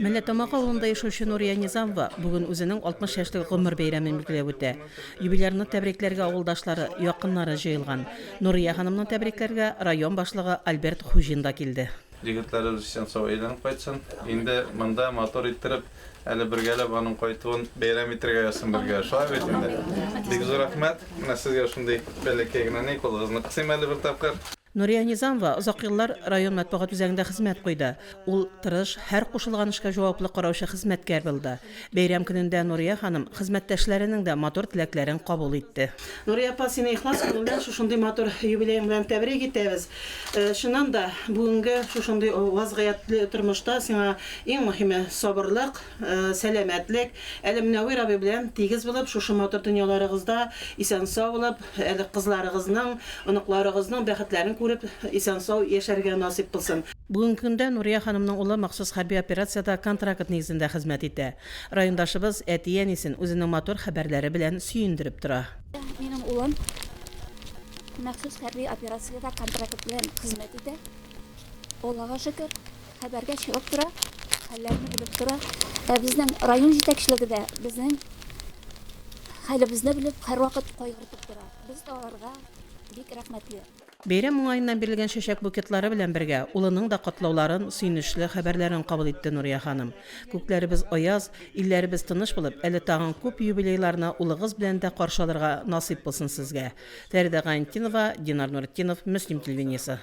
Мәлләтамак авылында яшәүче Нурия Низамова бүген үзенең 60 яшьлек гомер бәйрәмен билгеләп үтә. Юбилярны тәбрикләргә авылдашлары, якыннары җыелган. Нурия ханымны тәбрикләргә район башлыгы Альберт Хуҗин да килде. Егетләребез исән-сау әйләнеп кайтсын. Инде монда матур иттереп, әле бергәләп аның кайтуын бәйрәм итәргә язсын бергә. Шулай бит инде? Бик зур рәхмәт. Менә сезгә шундый бәләкәй генә ни, кулыгызны кысыйм әле бер тапкыр. Нурия Низамова озак еллар район матбугат үзәгендә хезмәт куйды. Ул тырыш, һәр кушылган эшкә җаваплы караучы хезмәткәр булды. Бәйрәм көнендә Нурия ханым хезмәттәшләренең дә матур теләкләрен кабул итте. Нурия апа, сине ихлас күңелдән шушындый матур юбилеең белән тәбрик итәбез. Чыннан да, бүгенге шушындый вазгыятьле тормышта сиңа иң мөһиме, сабырлык, сәламәтлек. Әле Мөнәвир абый белән тигез булып, шушы матур дөньяларыгызда исән-сау булып, Әле кызларыгызның, оныкларыгызның бәхетләрен күреп, исән-сау яшәргә насыйп кылсын. Бүгенге көндә Нурия ханымның улы махсус хәрби операциядә контракт нигезендә хезмәт итә. Райондашыбыз әти-әнисен үзенең матур хәбәрләре белән сөендереп тора. Минем улым махсус хәрби операциядә контракт белән хезмәт итә. Аллага шөкер, хәбәргә чыгып тора, хәлләрне белеп тора. Ә безнең район җитәкчелеге дә безнең хәлебезне белеп, һәрвакыт кайгыртып тора. Без дә аларга бик рәхмәтле. Бәйрәм уңаеннан бирелгән чәчәк букетлары белән бергә улының да котлауларын, сөенечле хәбәрләрен кабул итте Нурия ханым. Күкләребез аяз, илләребез тыныч булып, әле тагын күп юбилейларны улыгыз белән дә каршы алырга насыйп булсын сезгә. Фәридә Гайнетдинова, Динар Нуретдинов, Мөслим телевидениесе.